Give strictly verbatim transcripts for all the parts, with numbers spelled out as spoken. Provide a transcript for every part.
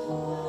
Mālō,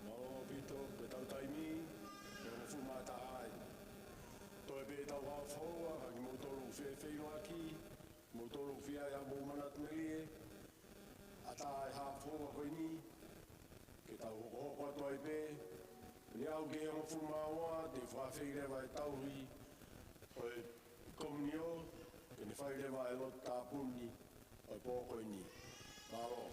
mālō ʻaupito, ko ʻetau taimi, ʻe hongofulu mā taha ai. Toe pē ʻetau haʻofua, ʻa kimoutolu ʻoku fefeiloaki, kimoutolu ʻoku fie ʻai haʻamou manatu melie, ʻatā e haʻofua ko eni, ke tau hokohoko atu ai pē, ʻi he ʻaho ke hongofulu mā ua, te u fakaafeʻi leva e tauhi ʻo e komiunio, ke ne fai leva e lotu tāpuni ʻo e pō ko eni. Mālō.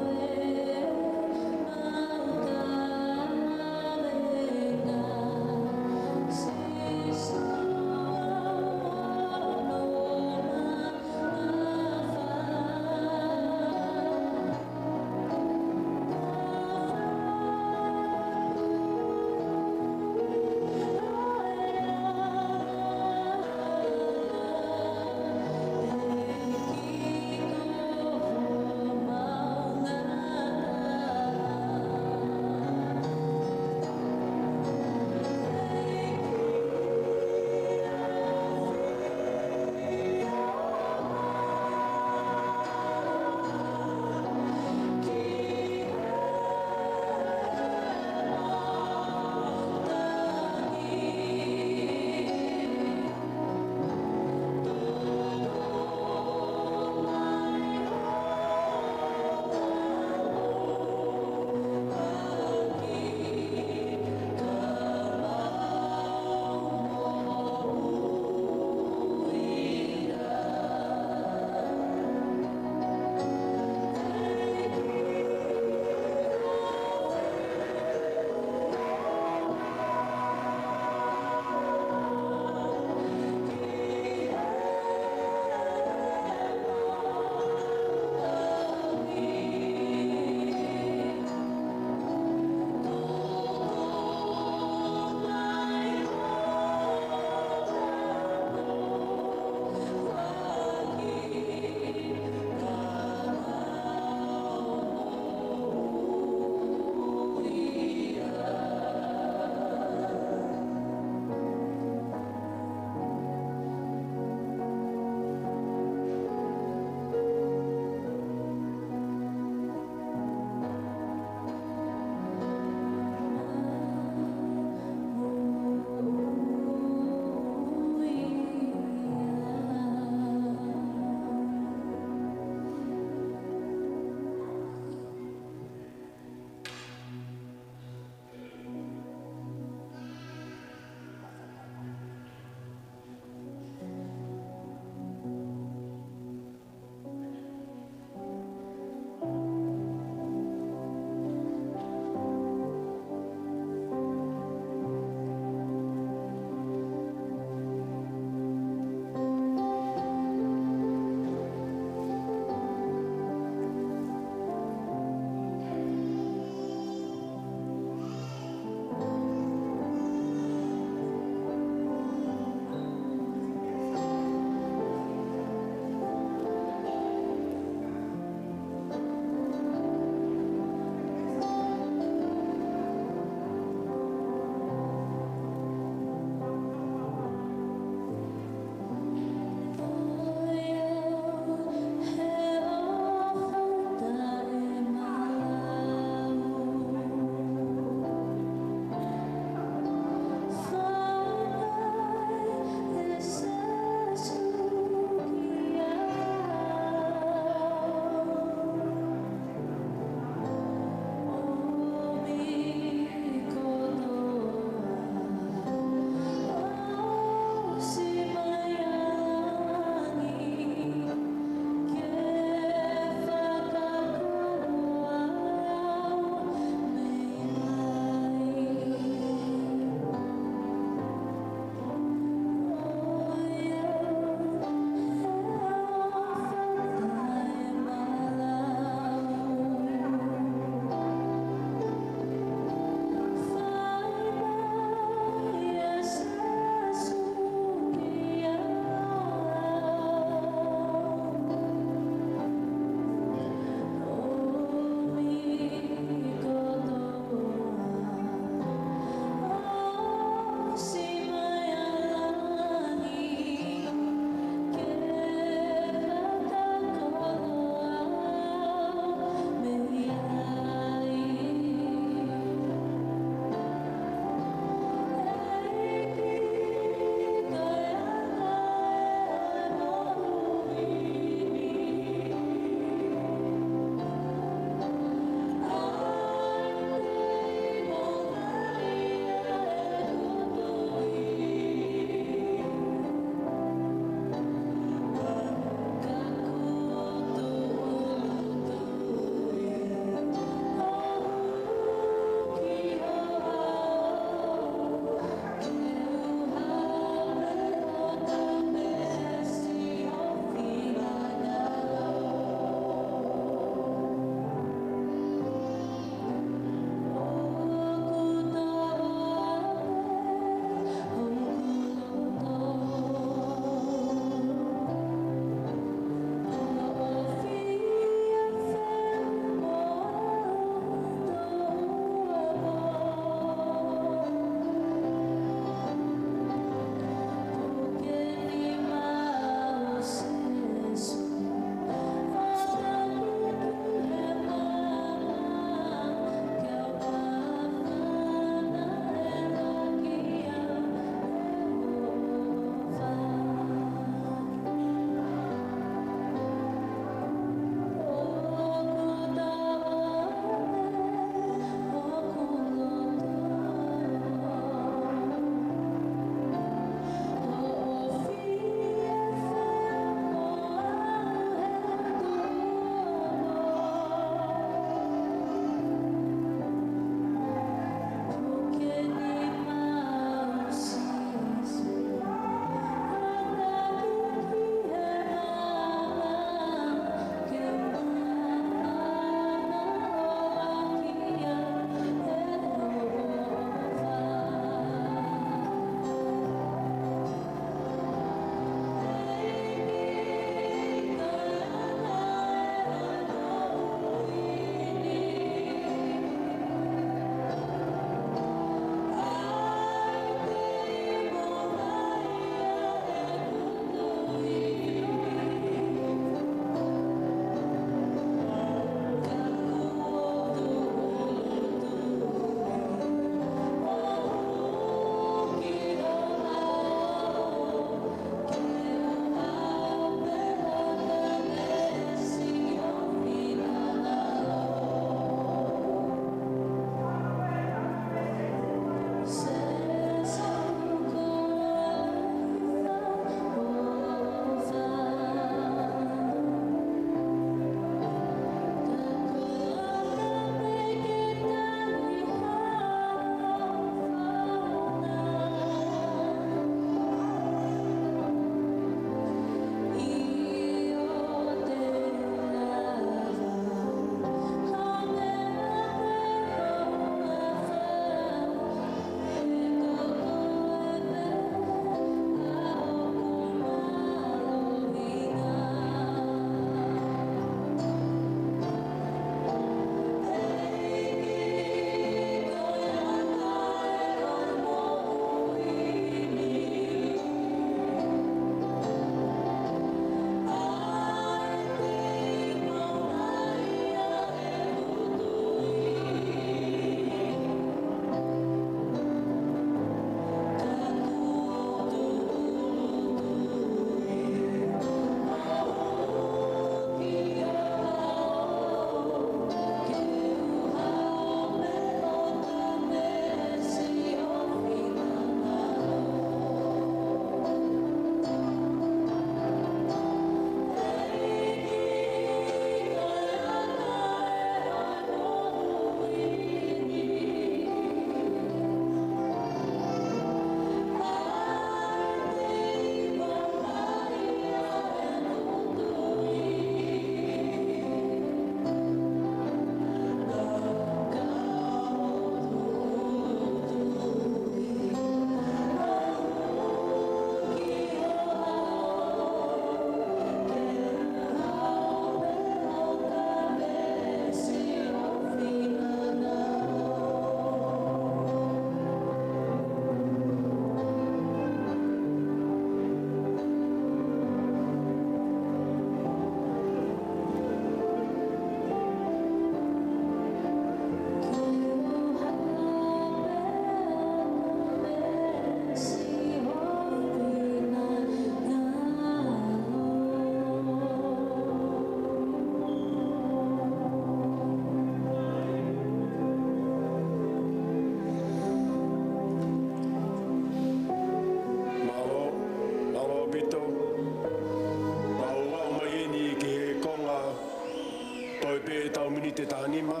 nima.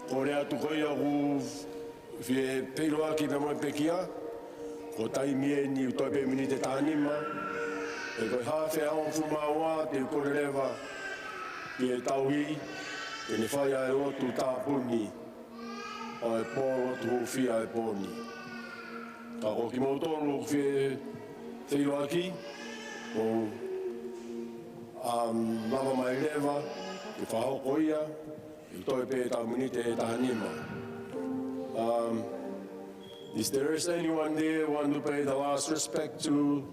Kole atu ko ia ʻoku fie feiloaki pea mo e pekia, ko e taimi eni ʻoku toe pē miniti ʻe taha nima. Pea ko e hafe ʻa e hongofulu mā ua te u kole leva ki he tauhi ke ne fai ʻa e lotu tāpuni ʻo e pō, lotu hūfia ʻo e pō ni. Ka ko kimoutolu ʻoku fie feiloaki, ʻoku, um, lava mai leva ke fakahoko ia, ʻi he toe pē ʻetau miniti ʻe taha nima. Um, if there is anyone there want to pay the last respect to,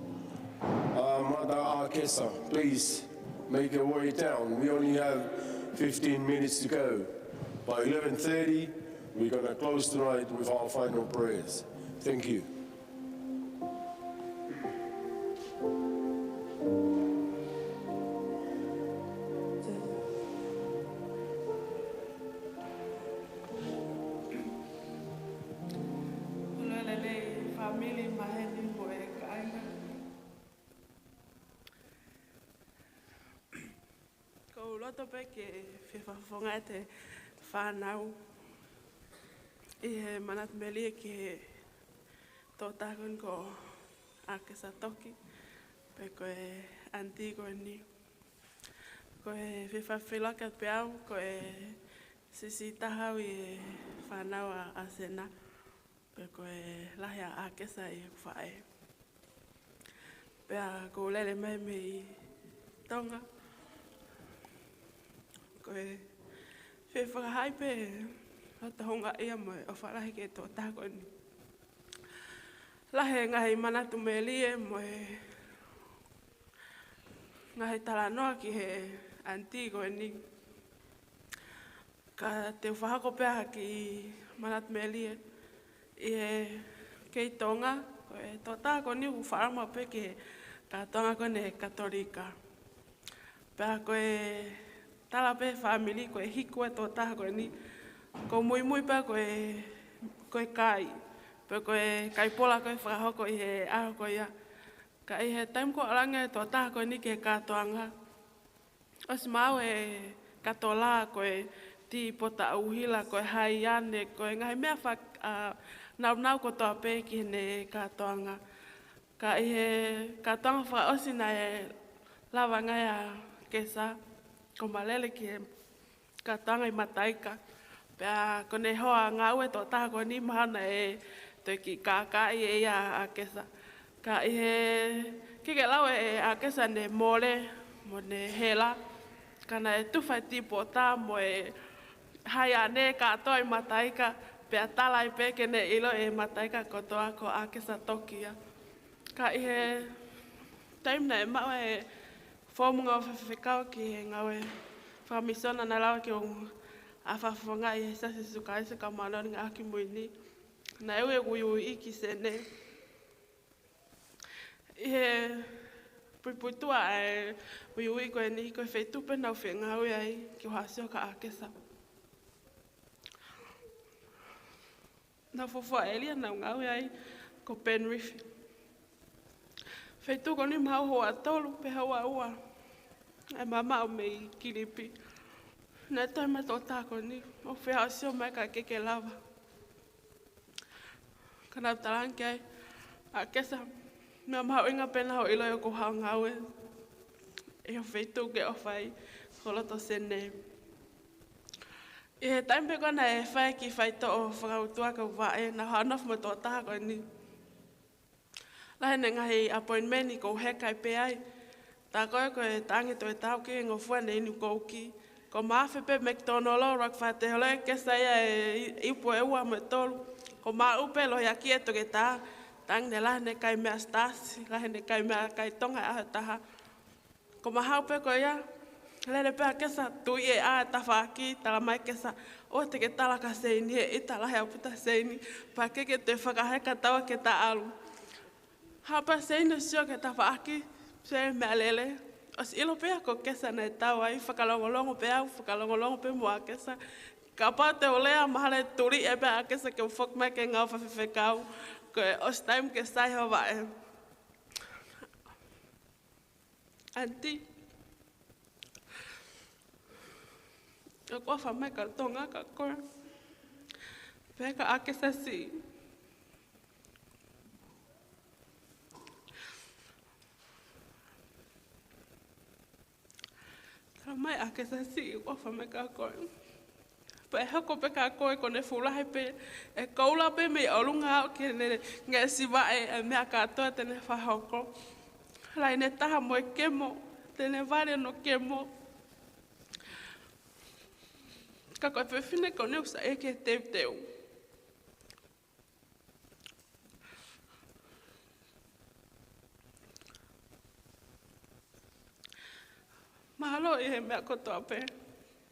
uh, Mother ʻAkesa, please make your way down. We only have fifteen minutes to go. By eleven thirty, we're gonna close tonight with our final prayers. Thank you. Lelei, fāmili, maheni mo e kāinga. ʻOku ou loto pē ke fie fakafofongaʻi ʻa e fānau ʻi he manatu melie ki he tokotaha ko eni ko ʻAkesa Toki, pe ko e aunty ko eni. Ko e fie fakafeʻiloaki pē au, ko e siʻisiʻi taha au ʻi he fānau ʻa, ʻa Sena. Pea ko e lahi ʻa ʻAkesa ʻi heʻeku faʻē. Pea ʻoku ou lele mai mei Tonga. Ko e fie fakahā pē ʻa e houngaʻia mo e ʻofa lahi ki he tokotaha ko eni. Lahi e ngaahi manatu melie mo e ngaahi talanoa ki he aunty ko eni. Ka te u fakahoko pē ha kiʻi manatu melie ʻi he kei Tonga, ko e tokotaha ko eni ʻoku faʻa maʻu pē ki he kātoanga ko eni Katolika. Pea ko e tala pē fāmili, ko e hiku e tokotaha ko eni, ʻoku muimui pē ko e, ko e kai, pe ko e kai pola ko ē fakahoko ʻi he ʻaho ko ia. Ka ʻi he taimi ko ē ʻoku ʻalu ange e tokotaha ko eni ki he kātoanga, ʻosi maʻu e katola, ko e tī pota ʻuhila, ko e haiane, ko e ngaahi meʻa faka-, ʻa, nāunau kotoa pē ki heʻene kātoanga. Ka ʻi he kātoanga fakaʻosi naʻe lava ange ʻa ʻAkesa, ʻo ma lele ki he kātoanga ʻi Mataika. Pea ko ʻene hoa ngāue e tokotaha ko eni mahalo naʻe toe kiʻi kākaaʻi ʻe ia ʻa ʻAkesa. Ka ʻi he ʻikai ke lau ʻe ʻAkesa ʻene mole mo ʻene hela, ka naʻe tufa e tī pota mo e haiane kātoa ʻi Mataika, pea tala ai pē ke ne ʻilo ʻe Mataika kotoa ko ʻAkesa Toki ia. Ka ʻi he taimi naʻe maʻu e foomu ngāue fakafaifekau ki he ngāue fakamisiona naʻe lava ke u fakafofongaʻi ʻi he Siasi ʻo Sīsū Kalaisi ʻo e Kau Māʻoniʻoni ʻi he Ngaahi ʻAho Kimui Ni, naʻe ui ʻeku uiuiʻi ki Sene. ʻI he puipuituʻa e uiuiʻi ko eni, ko e feituʻu pē naʻa ku fie ngāue ai ki hoku hāsio kia ʻAkesa. Naʻa ku fuofua ʻēlia naʻa ku ngāue ai ko Penrith. Feituʻu ko eni maʻu houa tolu pe houa ua ʻa e maama ʻo mei Kilipi. Naʻe toe maʻu e tokotaha ko eni ʻo fie hāsio mai ka ʻikai ke lava. Ka naʻa ku talaange ki ai, ʻAkesa, meʻa mahuʻinga pē naʻa ku ʻilo ʻi hoku ngāue ʻi ho feituʻu ke ʻofa ai, ko loto Sene. ʻI he taimi pē ko ē naʻe fai e kiʻi faitoʻo fakautua ki hoku vaʻe, naʻa ku haʻu ʻo nofo mo e tokotaha ko eni. Lahi ʻene ngaahi appointment ʻoku ou heka ai pē ai. Tā ko ē ko e tangi toe tau ki he ngofua ne inu kouki. Ko ma afe pē McDonald, ʻuluaki fā tēholo ʻe kesa ia e ipu ʻe ua mo e tolu. Ko ma ʻupe lohiaki e toketā. Tangi ne lahi ʻene kai meʻa Stasi, lahi ʻene kai meʻa kai Tonga ʻaho ʻe taha. Ko ma haʻu pē ko ia, lele pē ʻAkesa, tuʻi e ʻā e tafaʻaki, talamai ʻe Kesa, ʻoua te ke tala ki ha seini, he ʻita lahi ʻaupito seini, pea ʻikai ke te fakaheka taua ke ta ʻalu. Haʻu pē seini ʻo sio ki he tafaʻaki, se meʻa lele. ʻOsi ʻilo pē ia ko Kesa naʻe tau ai, fakalongolongo pē au, fakalongolongo pē mo ʻAkesa. Kapau te u lea mahalo ʻe tuliʻi pē ʻAkesa ke u foki mai ki he ngāue fakafaifekau, ko e ʻosi taimi ke sai ho vaʻe. Aunty, ʻOku ʻofa mai kia Tonga kia koe. Pehē kia ʻAkesasi. Talamai ʻe ʻAkesasi ʻoku ʻofa mai kia koe. Pea ʻe hoko pē kia koe ko ʻene fuʻu lahi pē, ʻe koula pē mei ʻolunga ʻo ke ne ngeʻesi vaʻe ʻa e meʻa kātoa te ne fakahoko. Laine taha mo e kemo, te ne vale hono kemo. Ka ko e fefine ko ʻene ʻusa ʻe ke teuteu. Mālō ʻi he meʻa kotoa pē.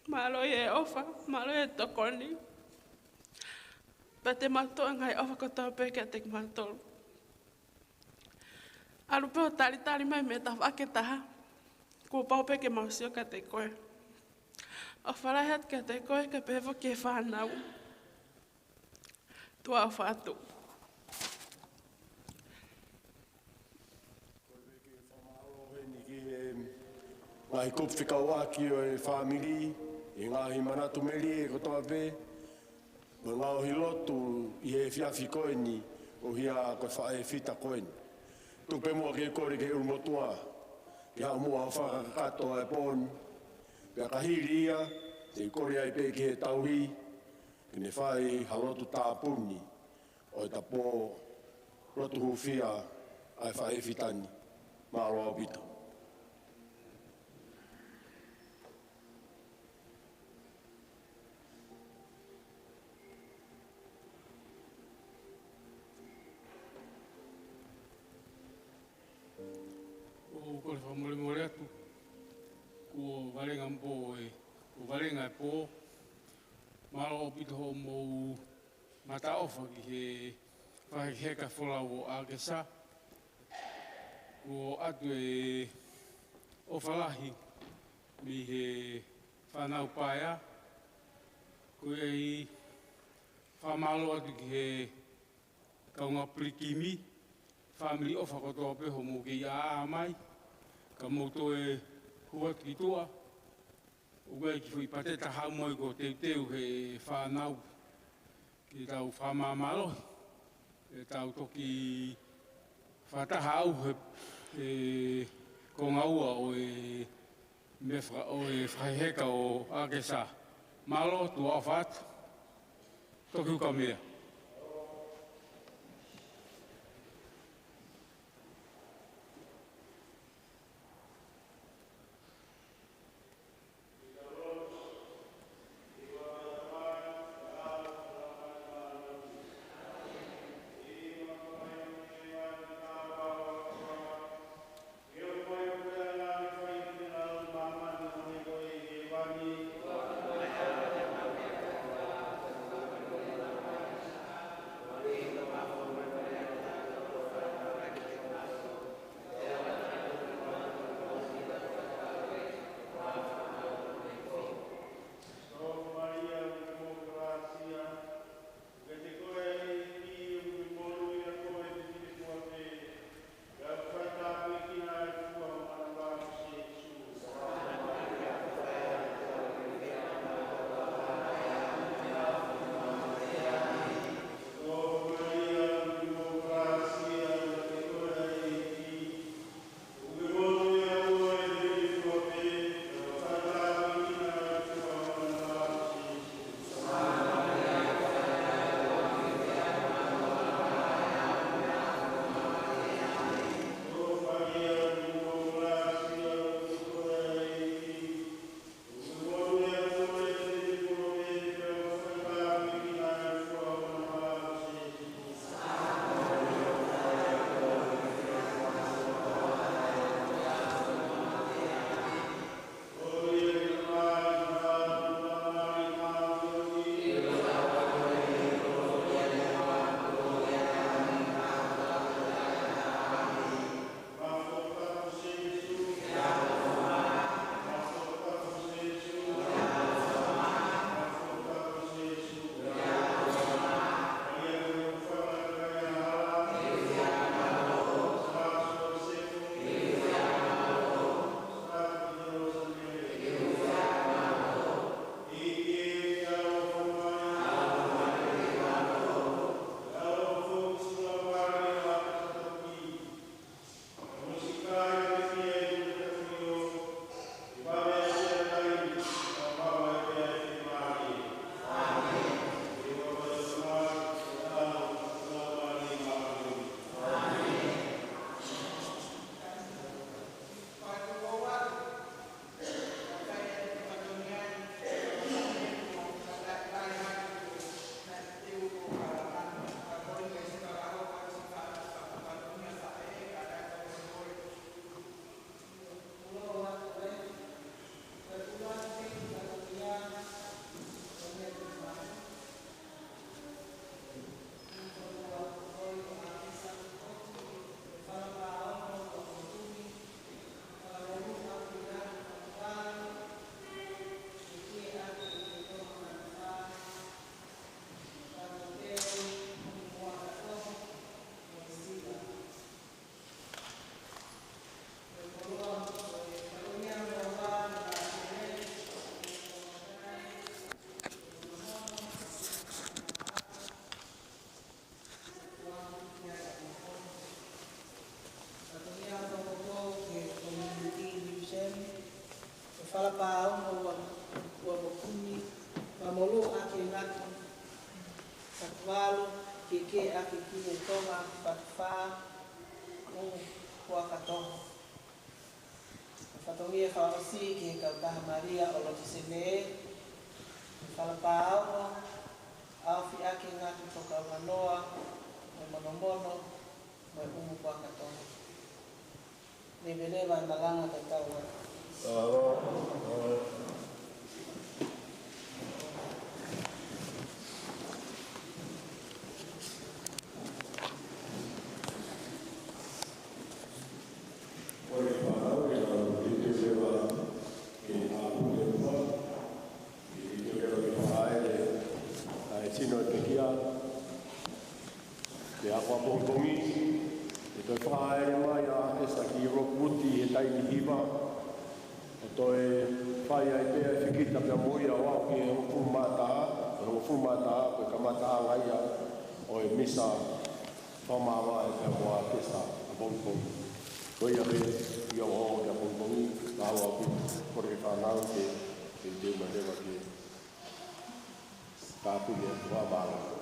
Mālō ʻi he ʻofa, mālō ʻi he tokoni. Pea te mau toʻo e ngaahi ʻofa kotoa pē kiate kimautolu. ʻAlu pē ʻo talitali mai mei he tafaʻaki ʻe taha. Kuo pau pē ke mau sio kiate koe. ʻOfa lahi atu kiate koe, kae pehē foki ki he fānau. Tuʻa ʻofa atu. Heni ki he ngaahi kupu fekauʻaki ʻo e fāmili, ʻi he ngaahi manatu melie kotoa pē, mo e ngaohi lotu ʻi he efiafi ko eni, ʻo hia ko e faʻē fita ko eni. Tuku pē muʻa ke kole ki he ʻulumotuʻa, ke haʻu muʻa ʻo fakakakato ʻa e pō ni, pea ka hili ia, te u kole ai pē ki he tauhi, ke ne fai ha lotu tāpuni, ʻo e tapō lotu hūfia ʻa e faʻē fita ni. Mālō ʻaupito. ʻOku ou kole fakamolemole atu, kuo valenga mo e, kuo valenga e pō. Mālō ʻaupito hoʻomou mataʻofa ki he fakaheka folau ʻo ʻAkesa. Kuo ʻoatu e ʻofa lahi mei he fānau paea. Ko ia ai fakamālō atu ki he kaungā pilikimi, fāmili ʻofa kotoa pē hoʻomou kei ʻaʻa mai, ka mou toe hū atu ki tuʻa, ʻoku ʻi ai e kiʻi foʻi pate taha ʻoku mau teuteu he fānau, ke tau fakamāmālohi, ke tau toki fakataha au he, he konga ua ʻo e meʻa faka-, ʻo e fakaheka ʻo ʻAkesa. Mālō, tuʻa ʻofa atu. Toki ukamea. Tonga Fatufā, ʻUmupuaka Toho. Fatongia fakaʻosi ki he kautaha Malia ʻo Lotisene, Falapaono, ʻAofiʻaki Ngatu Tokaumanoa, mo e Monomono, mo e ʻUmupuaka Toho. Leveleva e malanga, tatau atu. Ko e fānau ke nau ʻite leva ke ʻalu leva, ke ʻite leva ke fakaʻaʻe ʻa e sino ʻo e pekia. Pea ko ʻapongipongi, ʻe toe fakaʻaʻe mai ʻa ʻAkesa ki Lokuti he taimi hiva, ʻo toe fai ai pē ʻa e fekita pea mo ia ʻo aʻu ki he hongofulu mā taha, ko e hongofulu mā taha ko e kamataʻanga ia ʻo e misa fakamaama pea mo ʻAkesa ʻapongipongi. Ko ia pē, ʻio, ʻo ʻapongipongi, ka ʻalu ʻaupito, kole ki he fānau ke, ke ʻite mai leva ke tāpuni atu ʻa mālō.